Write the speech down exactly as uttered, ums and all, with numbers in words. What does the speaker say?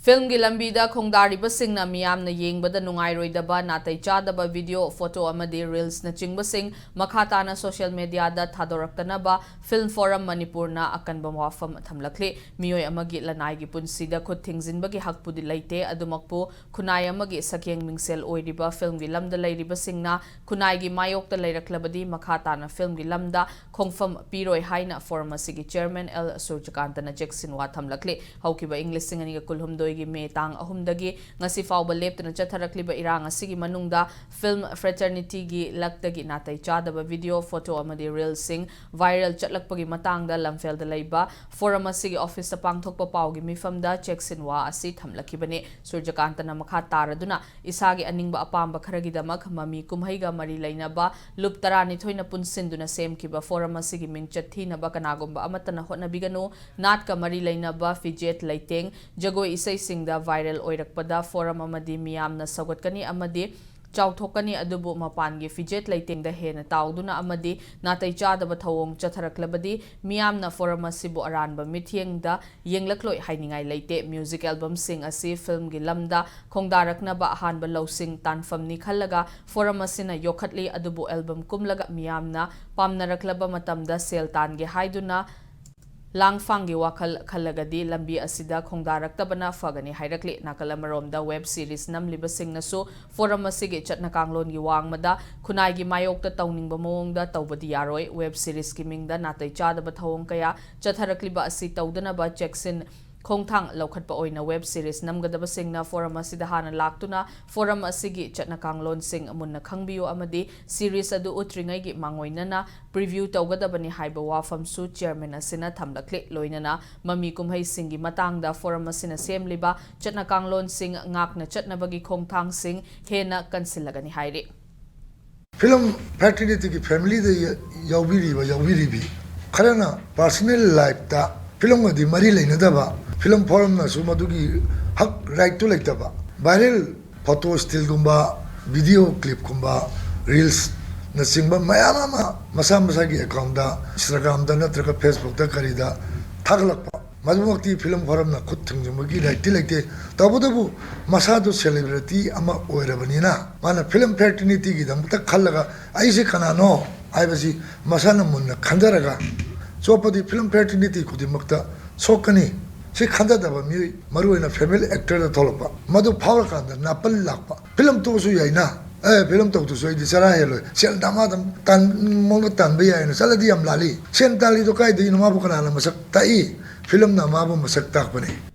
ꯐꯤꯜꯝꯒꯤ ꯂꯝꯕꯤꯗ ꯈꯣꯡꯗꯥꯔꯤꯕꯁꯤꯡꯅ ꯃꯤꯌꯥꯝꯅ ꯌꯦꯡꯕꯗ ꯅꯨꯡꯉꯥꯏꯔꯣꯏꯗꯕ ꯅꯥꯇꯩ ꯆꯥꯗꯕ ꯚꯤꯗꯤꯑꯣ, ꯐꯣꯇꯣ ꯑꯃꯗꯤ ꯔꯤꯜꯁꯅꯆꯤꯡꯕꯁꯤꯡ ꯃꯈꯥ ꯇꯥꯅ ꯁꯣꯁꯤꯌꯦꯜ ꯃꯤꯗꯤꯌꯥꯗ ꯊꯥꯗꯣꯔꯛꯇꯅꯕ ꯐꯤꯜꯝ ꯐꯣꯔꯝ ꯃꯅꯤꯄꯨꯔꯅ ꯑꯀꯟꯕ ꯋꯥꯐꯝ ꯊꯝꯂꯛꯂꯤ꯫ ꯃꯤꯑꯣꯏ ꯑꯃꯒꯤ ꯂꯅꯥꯏꯒꯤ ꯄꯨꯟꯁꯤꯗ ꯈꯨꯠ ꯊꯤꯡꯖꯤꯟꯕꯒꯤ ꯍꯛꯄꯨꯗꯤ ꯂꯩꯇꯦ, ꯑꯗꯨꯃꯛꯄꯨ ꯈꯨꯟꯅꯥꯏ ꯑꯃꯒꯤ ꯁꯛꯌꯦꯡ ꯃꯤꯡꯁꯦꯜ ꯑꯣꯏꯔꯤꯕ ꯐꯤꯜꯝꯒꯤ ꯂꯝꯗ ꯂꯩꯔꯤꯕꯁꯤꯡꯅ ꯈꯨꯟꯅꯥꯏꯒꯤ ꯃꯥꯌꯣꯛꯇ ꯂꯩꯔꯛꯂꯕꯗꯤ ꯃꯈꯥ ꯇꯥꯅ ꯐꯤꯜꯝꯒꯤ ꯂꯝꯗ ꯈꯣꯡꯐꯝ ꯄꯤꯔꯣꯏ ꯍꯥꯏꯅ ꯐꯣꯔꯝ ꯑꯁꯤꯒꯤ ꯆꯦꯌꯔꯃꯦꯟ ꯑꯦꯜ ꯁꯨꯔꯖꯀꯥꯟꯇꯅ ꯆꯦꯛꯁꯤꯟꯋꯥ ꯊꯝꯂꯛꯂꯤ꯫ ꯍꯧꯈꯤꯕ ꯏꯪ ꯂꯤꯁꯤꯡ ꯑꯅꯤꯒ ꯀꯨꯟꯍꯨꯝꯗꯣꯏꯒꯤ ꯃꯦ ꯇꯥꯡ ꯑꯍꯨꯝꯗꯒꯤ ꯉꯁꯤ ꯐꯥꯎꯕ ꯂꯦꯞꯇꯅ ꯆꯠꯊꯔꯛꯂꯤꯕ ꯏꯔꯥꯡ ꯑꯁꯤꯒꯤ ꯃꯅꯨꯡꯗ ꯐꯤꯜꯝ ꯐ꯭ꯔꯦꯇꯔꯅꯤꯇꯤꯒꯤ ꯂꯛꯇꯒꯤ ꯅꯥꯇꯩ ꯆꯥꯗꯕ ꯚꯤꯗꯤꯑꯣ, ꯐꯣꯇꯣ ꯑꯃꯗꯤ ꯔꯤꯜꯁꯁꯤꯡ ꯚꯥꯏꯔꯦꯜ ꯆꯠꯂꯛꯄꯒꯤ ꯃꯇꯥꯡꯗ ꯂꯝꯐꯦꯜꯗ ꯂꯩꯕ ꯐꯣꯔꯝ ꯑꯁꯤꯒꯤ ꯑꯣꯐꯤꯁꯇ ꯄꯥꯡꯊꯣꯛꯄ ꯄꯥꯎꯒꯤ ꯃꯤꯐꯝꯗ ꯆꯦꯛꯁꯤꯟꯋꯥ ꯑꯁꯤ ꯊꯝꯂꯛꯈꯤꯕꯅꯤ꯫ ꯁꯨꯔꯖꯀꯥꯟꯇꯅ ꯃꯈꯥ ꯇꯥꯔꯗꯨꯅ ꯏꯁꯥꯒꯤ ꯑꯅꯤꯡꯕ ꯑꯄꯥꯝꯕ ꯈꯔꯒꯤꯗꯃꯛ ꯃꯃꯤ ꯀꯨꯝꯍꯩꯒ ꯃꯔꯤ ꯂꯩꯅꯕ ꯂꯨꯞ ꯇꯔꯥꯅꯤꯊꯣꯏꯅ ꯄꯨꯟꯁꯤꯟꯗꯨꯅ ꯁꯦꯝꯈꯤꯕ ꯐꯣꯔꯝ ꯑꯁꯤꯒꯤ ꯃꯤꯡꯆꯠ ꯊꯤꯅꯕ ꯀꯅꯥꯒꯨꯝꯕ ꯑꯃꯠꯇꯅ ꯍꯣꯠꯅꯕꯤꯒꯅꯨ꯫ ꯅꯥꯠꯀ ꯃꯔꯤ ꯂꯩꯅꯕ ꯐꯤꯖꯦꯠ ꯂꯩꯇꯦꯡ, ꯖꯒꯣꯏ ꯏꯁꯩꯁꯤꯡꯗ ꯚꯥꯏꯔꯦꯜ ꯑꯣꯏꯔꯛꯄꯗ ꯐꯣꯔꯝ ꯑꯃꯗꯤ ꯃꯤꯌꯥꯝꯅ ꯁꯧꯒꯠꯀꯅꯤ ꯑꯃꯗꯤ ꯆꯥꯎꯊꯣꯛꯀꯅꯤ, ꯑꯗꯨꯕꯨ ꯃꯄꯥꯟꯒꯤ ꯐꯤꯖꯦꯠ ꯂꯩꯇꯦꯡꯗ ꯍꯦꯟꯅ ꯇꯥꯎꯗꯨꯅ ꯑꯃꯗꯤ ꯅꯥꯇꯩ ꯆꯥꯗꯕ ꯊꯧꯑꯣꯡ ꯆꯠꯊꯔꯛꯂꯕꯗꯤ ꯃꯤꯌꯥꯝꯅ ꯐꯣꯔꯝ ꯑꯁꯤꯕꯨ ꯑꯔꯥꯟꯕ ꯃꯤꯠꯌꯦꯡꯗ ꯌꯦꯡꯂꯛꯂꯣꯏ ꯍꯥꯏꯅꯤꯡꯉꯥꯏ ꯂꯩꯇꯦ꯫ ꯃ꯭ꯌꯨꯖꯤꯛ ꯑꯦꯜꯕꯝꯁꯤꯡ ꯑꯁꯤ ꯐꯤꯜꯝꯒꯤ ꯂꯝꯗ ꯈꯣꯡꯗꯥꯔꯛꯅꯕ ꯑꯍꯥꯟꯕ ꯂꯧꯁꯤꯡ ꯇꯥꯟꯐꯝꯅꯤ ꯈꯜꯂꯒ ꯐꯣꯔꯝ ꯑꯁꯤꯅ ꯌꯣꯛꯈꯠꯂꯤ, ꯑꯗꯨꯕꯨ ꯑꯦꯜꯕꯝ ꯀꯨꯝꯂꯒ ꯃꯤꯌꯥꯝꯅ ꯄꯥꯝꯅꯔꯛꯂꯕ ꯃꯇꯝꯗ ꯁꯦꯜ ꯇꯥꯟꯒꯦ ꯍꯥꯏꯗꯨꯅ ꯂꯥꯡꯐꯥꯡꯒꯤ ꯋꯥꯈꯜ ꯈꯜꯂꯒꯗꯤ ꯂꯝꯕꯤ ꯑꯁꯤꯗ ꯈꯣꯡꯗꯥꯔꯛꯇꯕꯅ ꯐꯒꯅꯤ ꯍꯥꯏꯔꯛꯂꯤ꯫ ꯅꯥꯀꯜ ꯑꯃꯔꯣꯝꯗ ꯋꯦꯕ ꯁꯤꯔꯤꯁ ꯅꯝꯂꯤꯕꯁꯤꯡꯅꯁꯨ ꯐꯣꯔꯝ ꯑꯁꯤꯒꯤ ꯆꯠꯅ ꯀꯥꯡꯂꯣꯟꯒꯤ ꯋꯥꯡꯃꯗ ꯈꯨꯟꯅꯥꯏꯒꯤ ꯃꯥꯌꯣꯛꯇ ꯇꯧꯅꯤꯡꯕ ꯃꯑꯣꯡꯗ ꯇꯧꯕꯗꯤ ꯌꯥꯔꯣꯏ꯫ ꯋꯦꯕ ꯁꯤꯔꯤꯁꯀꯤ ꯃꯤꯡꯗ ꯅꯥꯇꯩ ꯆꯥꯗꯕ ꯊꯧꯑꯣꯡ ꯀꯌꯥ ꯆꯠꯊꯔꯛꯂꯤꯕ ꯑꯁꯤ ꯇꯧꯗꯅꯕ ꯆꯦꯛꯁꯤꯟ ꯈꯣꯡꯊꯥꯡ ꯂꯧꯈꯠꯄ ꯑꯣꯏꯅ ꯋꯦꯕ ꯁꯤꯔꯤꯁ ꯅꯝꯒꯗꯕꯁꯤꯡꯅ ꯐꯣꯔꯝ ꯑꯁꯤꯗ ꯍꯥꯟꯅ ꯂꯥꯛꯇꯨꯅ ꯐꯣꯔꯝ ꯑꯁꯤꯒꯤ ꯆꯠꯅ ꯀꯥꯡꯂꯣꯟꯁꯤꯡ ꯃꯨꯟꯅ ꯈꯪꯕꯤꯌꯨ ꯑꯃꯗꯤ ꯁꯤꯔꯤꯁ ꯑꯗꯨ ꯎꯠꯇ꯭ꯔꯤꯉꯩꯒꯤ ꯃꯥꯡꯑꯣꯏꯅꯅ ꯄ꯭ꯔꯤꯚ꯭ꯌꯨ ꯇꯧꯒꯗꯕꯅꯤ ꯍꯥꯏꯕ ꯋꯥꯐꯝꯁꯨ ꯆꯦꯌꯔꯃꯦꯟ ꯑꯁꯤꯅ ꯊꯝꯂꯛꯂꯤ꯫ ꯂꯣꯏꯅꯅ ꯃꯃꯤ ꯀꯨꯝꯍꯩꯁꯤꯡꯒꯤ ꯃꯇꯥꯡꯗ ꯐꯣꯔꯝ ꯑꯁꯤꯅ ꯁꯦꯝꯂꯤꯕ ꯆꯠꯅ ꯀꯥꯡꯂꯣꯟꯁꯤꯡ ꯉꯥꯛꯅ ꯆꯠꯅꯕꯒꯤ ꯈꯣꯡꯊꯥꯡꯁꯤꯡ ꯍꯦꯟꯅ ꯀꯟꯁꯤꯜꯂꯒꯅꯤ ꯍꯥꯏꯔꯤ꯫ ꯐꯤꯂꯝ ꯐ꯭ꯔꯦꯇꯔꯅꯤꯇꯤꯒꯤ ꯐꯦꯃꯤꯂꯤꯗ ꯌꯥꯎꯕꯤꯔꯤꯕ ꯌꯥꯎꯕꯤꯔꯤꯕꯤ ꯈꯔꯅ ꯄꯥꯔꯁꯣꯅꯦꯜ ꯂꯥꯏꯐꯇ ꯐꯤꯂꯝꯒꯗꯤ ꯃꯔꯤ ꯂꯩꯅꯗꯕ, ꯐꯤꯂꯝ ꯐꯣꯔꯝꯅꯁꯨ ꯃꯗꯨꯒꯤ ꯍꯛ, ꯔꯥꯏꯠꯇꯨ ꯂꯩꯇꯕ, ꯚꯥꯏꯔꯦꯜ ꯐꯣꯇꯣ ꯁ꯭ꯇꯤꯜꯒꯨꯝꯕ, ꯚꯤꯗꯤꯑꯣ ꯀ꯭ꯂꯤꯞꯀꯨꯝꯕ, ꯔꯤꯜꯁꯅꯆꯤꯡꯕ ꯃꯌꯥꯝ ꯑꯃ ꯃꯁꯥ ꯃꯁꯥꯒꯤ ꯑꯦꯀꯥꯎꯟꯗ, ꯏꯟꯁꯇꯥꯒ꯭ꯔꯥꯝꯗ ꯅꯠꯇ꯭ꯔꯒ ꯐꯦꯁꯕꯨꯛꯇ ꯀꯔꯤꯗ ꯊꯥꯒꯠꯂꯛꯄ, ꯃꯗꯨꯃꯛꯇꯤ ꯐꯤꯂꯝ ꯐꯣꯔꯝꯅ ꯈꯨꯠ ꯊꯤꯡꯖꯤꯟꯕꯒꯤ ꯔꯥꯏꯠꯇꯤ ꯂꯩꯇꯦ꯫ ꯇꯧꯕꯇꯕꯨ ꯃꯁꯥꯗꯨ ꯁꯦꯂꯦꯕ꯭ꯔꯤꯇꯤ ꯑꯃ ꯑꯣꯏꯔꯕꯅꯤꯅ ꯃꯥꯅ ꯐꯤꯂꯝ ꯐ꯭ꯔꯦꯇꯔꯅꯤꯇꯤꯒꯤꯗꯃꯛꯇ ꯈꯜꯂꯒ ꯑꯩꯁꯦ ꯀꯅꯥꯅꯣ ꯍꯥꯏꯕꯁꯤ ꯃꯁꯥꯅ ꯃꯨꯟꯅ ꯈꯟꯊꯔꯒ ꯆꯣꯞꯄꯗꯤ ꯐꯤꯂꯝ ꯐ꯭ꯔꯦꯇꯔꯅꯤꯇꯤ ꯈꯨꯗꯤꯡꯃꯛꯇ ꯁꯣꯛꯀꯅꯤ꯫ ꯁꯤ ꯈꯟꯊꯗꯕ ꯃꯤꯑꯣꯏ, ꯃꯔꯨꯑꯣꯏꯅ ꯐꯦꯃꯤꯂꯤ ꯑꯦꯛꯇꯔꯗ ꯊꯣꯛꯂꯛꯄ, ꯃꯗꯨ ꯐꯥꯎꯔꯀꯥꯟꯗ ꯅꯥꯄꯜ ꯂꯥꯛꯄ꯫ ꯐꯤꯂꯝ ꯇꯣꯛꯑꯁꯨ ꯌꯥꯏꯅ, ꯑꯦ, ꯐꯤꯂꯝ ꯇꯧꯗ꯭ꯔꯁꯨ ꯑꯩꯗꯤ ꯆꯔꯥ ꯍꯦꯜꯂꯣꯏ, ꯁꯦꯜ ꯗꯃꯥ ꯑꯗꯨꯝ ꯇꯥꯟ-, ꯃꯑꯣꯡꯗ ꯇꯥꯟꯕ ꯌꯥꯏꯅ ꯆꯠꯂꯗꯤ ꯌꯥꯝ ꯂꯥꯜꯂꯤ꯫ ꯁꯦꯟ ꯇꯥꯜꯂꯤꯗꯣ ꯀꯥꯏꯗꯒꯤꯅꯣ? ꯃꯥꯕꯨ ꯀꯅꯥꯅ ꯃꯁꯛ ꯇꯥꯛꯏ? ꯐꯤꯂꯝꯅ ꯃꯥꯕꯨ ꯃꯁꯛ ꯇꯥꯛꯄꯅꯤ꯫